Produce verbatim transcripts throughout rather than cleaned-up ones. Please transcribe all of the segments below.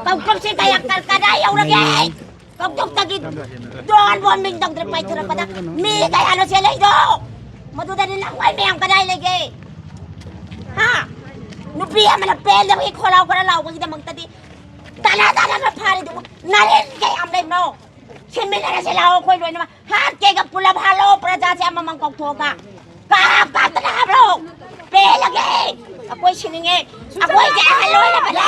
ꯀꯧꯊꯣꯛꯁꯤ ꯀꯌꯥ ꯀ-, ꯀꯗꯥꯏ ꯌꯧꯔꯒꯦ? ꯀꯧꯊꯣꯛꯇꯒꯤ ꯗꯣꯟ ꯕꯣꯟ ꯃꯤꯡ ꯇꯧꯗ꯭ꯔꯦ ꯄꯥꯏꯊꯣꯔꯛꯄꯗ ꯃꯤ ꯀꯌꯥꯅꯣ ꯆꯦꯜꯂꯛꯏꯗꯣ? ꯃꯗꯨꯗꯗꯤ ꯅꯪ ꯃꯣꯏ ꯃꯌꯥꯝ ꯀꯗꯥꯏ ꯂꯩꯒꯦ? ꯍꯥ? ꯅꯨꯄꯤ ꯑꯃꯅ ꯄꯦꯟꯗꯕꯒꯤ ꯈꯣꯜꯂꯥꯎ ꯈꯔ ꯂꯥꯎꯕꯒꯤꯗꯃꯛꯇꯗꯤ ꯇꯥꯅ ꯇꯥꯅ ꯐꯥꯔꯤꯗꯨꯕꯨ ꯅꯔꯦꯟ ꯀꯌꯥꯝ ꯂꯩꯕꯅꯣ? ꯁꯤꯟꯃꯤꯟꯅꯔꯁꯤ ꯂꯥꯛꯑꯣ ꯑꯩꯈꯣꯏ ꯂꯣꯏꯅꯃꯛ꯫ ꯍꯥꯠꯀꯦꯒ ꯄꯨꯂꯞ ꯍꯥꯠꯂꯣ, ꯄ꯭ꯔꯖꯥꯁꯦ ꯑꯃꯃꯝ ꯀꯧꯊꯣꯛꯑꯒ꯫ ꯀꯥꯞ ꯀꯥꯞꯇꯅ ꯍꯥꯠꯂꯣ꯫ ꯄꯦꯜꯂꯒꯦ꯫ ꯑꯩꯈꯣꯏ ꯁꯤꯅꯤꯡꯉꯦ꯫ ꯑꯩꯈꯣꯏꯁꯦ ꯑꯍꯜ ꯑꯣꯏꯔꯕꯅꯦ꯫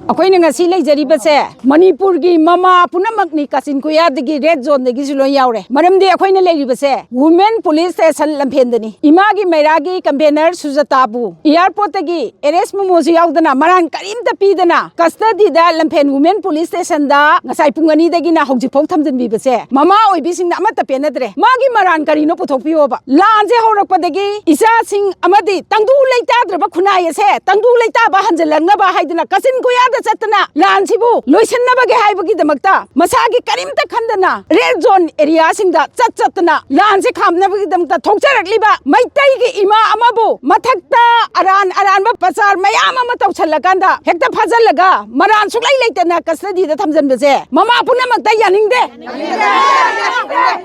ꯑꯩꯈꯣꯏꯅ ꯉꯁꯤ ꯂꯩꯖꯔꯤꯕꯁꯦ ꯃꯅꯤꯄꯨꯔꯒꯤ ꯃꯃꯥ ꯄꯨꯝꯅꯃꯛꯅꯤ, ꯀꯥꯆꯤꯟ ꯀꯣꯌꯥꯗꯒꯤ ꯔꯦꯗ ꯖꯣꯟꯗꯒꯤꯁꯨ ꯂꯣꯏ ꯌꯥꯎꯔꯦ꯫ ꯃꯔꯝꯗꯤ ꯑꯩꯈꯣꯏꯅ ꯂꯩꯔꯤꯕꯁꯦ ꯋꯨꯃꯦꯟ ꯄꯨꯂꯤꯁ ꯁ꯭ꯇꯦꯁꯟ ꯂꯝꯐꯦꯟꯗꯅꯤ꯫ ꯏꯃꯥꯒꯤ ꯃꯩꯔꯥꯒꯤ ꯀꯟꯚꯦꯅꯔ ꯁꯨꯖꯇꯥꯕꯨ ꯑꯦꯌꯥꯔꯄꯣꯔꯠꯇꯒꯤ ꯑꯦꯔꯦꯁ ꯃꯣꯃꯣꯁꯨ ꯌꯥꯎꯗꯅ ꯃꯔꯥꯟ ꯀꯔꯤꯝꯇ ꯄꯤꯗꯅ ꯀꯁꯇꯗꯤꯗ ꯂꯝꯐꯦꯟ ꯋꯨꯃꯦꯟ ꯄꯨꯂꯤꯁ ꯁ꯭ꯇꯦꯁꯟꯗ ꯉꯁꯥꯏ ꯄꯨꯡ ꯑꯅꯤꯗꯒꯤꯅ ꯍꯧꯖꯤꯛꯐꯥꯎ ꯊꯝꯖꯤꯟꯕꯤꯕꯁꯦ ꯃꯃꯥ ꯑꯣꯏꯕꯤꯁꯤꯡꯅ ꯑꯃꯠꯇ ꯄꯦꯟꯅꯗ꯭ꯔꯦ꯫ ꯃꯥꯒꯤ ꯃꯔꯥꯟ ꯀꯔꯤꯅꯣ ꯄꯨꯊꯣꯛꯄꯤꯌꯣꯕ꯫ ꯂꯥꯟꯁꯦ ꯍꯧꯔꯛꯄꯗꯒꯤ ꯏꯆꯥꯁꯤꯡ ꯑꯃꯗꯤ ꯇꯪꯗꯨ ꯂꯩꯇꯥꯗ꯭ꯔꯕ ꯈꯨꯟꯅꯥꯏ ꯑꯁꯦ ꯇꯪꯗꯨ ꯂꯩꯇꯥꯕ ꯍꯟꯖꯤꯜꯂꯛꯅꯕ ꯍꯥꯏꯗꯅ ꯀꯆꯤꯟ ꯀꯣꯌꯥꯗ ꯆꯠꯇꯅ ꯂꯥꯟꯁꯤꯕꯨ ꯂꯣꯏꯁꯤꯟꯅꯕꯒꯤ ꯍꯥꯏꯕꯒꯤꯗꯃꯛꯇ ꯃꯁꯥꯒꯤ ꯀꯔꯤꯝꯇ ꯈꯟꯗꯅ ꯔꯦꯗ ꯖꯣꯟ ꯑꯦꯔꯤꯌꯥꯁꯤꯡꯗ ꯆꯠ ꯆꯠꯇꯅ ꯂꯥꯟꯁꯦ ꯈꯥꯝꯅꯕꯒꯤꯗꯃꯛꯇ ꯊꯣꯛꯆꯔꯛꯂꯤꯕ ꯃꯩꯇꯩꯒꯤ ꯏꯃꯥ ꯑꯃꯕꯨ ꯃꯊꯛꯇ ꯑꯔꯥꯟ ꯑꯔꯥꯟꯕ ꯄ꯭ꯔꯆꯥꯔ ꯃꯌꯥꯝ ꯑꯃ ꯇꯧꯁꯜꯂꯀꯥꯟꯗ ꯍꯦꯛꯇ ꯐꯥꯖꯜꯂꯒ ꯃꯔꯥꯟ ꯁꯨꯛꯂꯩ ꯂꯩꯇꯅ ꯀꯁꯇꯗꯤꯗ ꯊꯝꯖꯟꯕꯁꯦ ꯃꯃꯥ ꯄꯨꯝꯅꯃꯛꯇ ꯌꯥꯅꯤꯡꯗꯦ꯫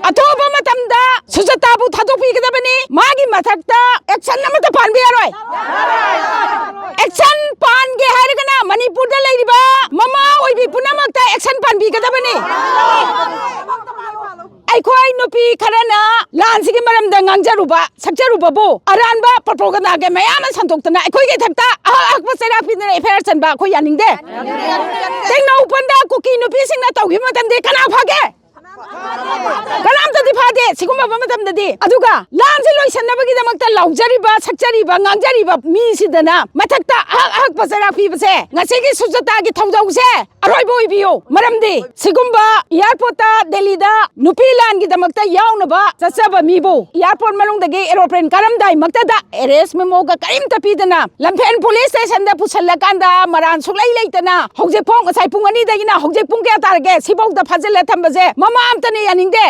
ꯑꯊꯨꯕ ꯃꯇꯝꯗ ꯁꯨꯖꯇꯥꯕꯨ ꯊꯥꯗꯣꯛꯄꯤꯒꯗꯕꯅꯤ꯫ ꯃꯥꯒꯤ ꯃꯊꯛꯇ ꯑꯦꯛꯁꯟ ꯑꯃꯠꯇ ꯄꯥꯟꯕ ꯌꯥꯔꯣꯏ꯫ ꯑꯦꯛꯁꯟ ꯄꯥꯟꯒꯦ ꯍꯥꯏꯔꯒꯅ ꯃꯅꯤꯄꯨꯔꯗ ꯂꯩꯔꯤꯕ ꯃꯃꯥ ꯑꯣꯏꯕꯤ ꯄꯨꯝꯅꯃꯛꯇ ꯑꯦꯛꯁꯟ ꯄꯥꯟꯕꯤꯒꯗꯕꯅꯤ꯫ ꯑꯩꯈꯣꯏ ꯅꯨꯄꯤ ꯈꯔꯅ ꯂꯥꯟꯁꯤꯒꯤ ꯃꯔꯝꯗ ꯉꯥꯡꯖꯔꯨꯕ, ꯁꯛꯆꯔꯨꯕꯕꯨ ꯑꯔꯥꯟꯕ ꯄ꯭ꯔꯣꯄꯣꯒꯟꯗꯥꯒꯤ ꯃꯌꯥꯝ ꯑꯃ ꯁꯟꯗꯣꯛꯇꯅ ꯑꯩꯈꯣꯏꯒꯤ ꯏꯊꯛꯇ ꯑꯍꯛ ꯑꯍꯛꯄ ꯆꯩꯔꯥꯛ ꯄꯤꯗꯅ ꯑꯦꯐ ꯑꯥꯏ ꯑꯥꯔ ꯆꯟꯕ ꯑꯩꯈꯣꯏ ꯌꯥꯅꯤꯡꯗꯦ꯫ ꯇꯦꯡꯅꯧꯄꯜꯗ ꯀꯨꯀꯤ ꯅꯨꯄꯤꯁꯤꯡꯅ ꯇꯧꯈꯤꯕ ꯃꯇꯝꯗꯤ ꯀꯅꯥ ꯐꯒꯦ? ꯀꯅꯥꯝꯇꯗꯤ ꯐꯥꯗꯦ ꯁꯤꯒꯨꯝꯕ ꯃꯇꯝꯗꯗꯤ꯫ ꯑꯗꯨꯒ ꯂꯥꯟꯁꯦ ꯂꯣꯏꯁꯟꯅꯕꯒꯤꯗꯃꯛꯇ ꯂꯥꯎꯖꯔꯤꯕ, ꯁꯛꯆꯔꯤꯕ, ꯉꯥꯡꯖꯔꯤꯕ ꯃꯤꯁꯤꯗꯅ ꯃꯊꯛꯇ ꯑꯍꯛ ꯑꯍꯛꯄ ꯆꯩꯔꯥꯛ ꯄꯤꯕꯁꯦ ꯉꯁꯤꯒꯤ ꯁꯨꯖꯇꯥꯒꯤ ꯊꯧꯗꯧꯁꯦ ꯑꯔꯣꯏꯕ ꯑꯣꯏꯕꯤꯌꯨ꯫ ꯃꯔꯝꯗꯤ ꯁꯤꯒꯨꯝꯕ airport ꯇ ꯗꯦꯜꯂꯤꯗ ꯅꯨꯄꯤ ꯂꯥꯟꯒꯤꯗꯃꯛꯇ ꯌꯥꯎꯅꯕ ꯆꯠꯆꯕ ꯃꯤꯕꯨ airport ꯃꯅꯨꯡꯗꯒꯤ aeroplane ꯀꯥꯔꯝꯗꯥꯏꯃꯛꯇꯗ arrest memo ꯒ ꯀꯔꯤꯝꯇ ꯄꯤꯗꯅ ꯂꯝꯐꯦꯜ police station ꯗ ꯄꯨꯁꯜꯂꯀꯥꯟꯗ ꯃꯔꯥꯟ ꯁꯨꯛꯂꯩ ꯂꯩꯇꯅ ꯍꯧꯖꯤꯛꯐꯥꯎ, ꯉꯁꯥꯏ ꯄꯨꯡ ꯑꯅꯤꯗꯒꯤꯅ ꯍꯧꯖꯤꯛ ꯄꯨꯡ ꯀꯌꯥ ꯇꯥꯔꯒꯦ? ꯁꯤꯐꯥꯎꯗ ꯐꯥꯖꯤꯜꯂ ꯊꯝꯕꯁꯦ ꯃꯃꯥ ꯑꯝꯇꯅ ꯌꯥꯅꯤꯡꯗꯦ꯫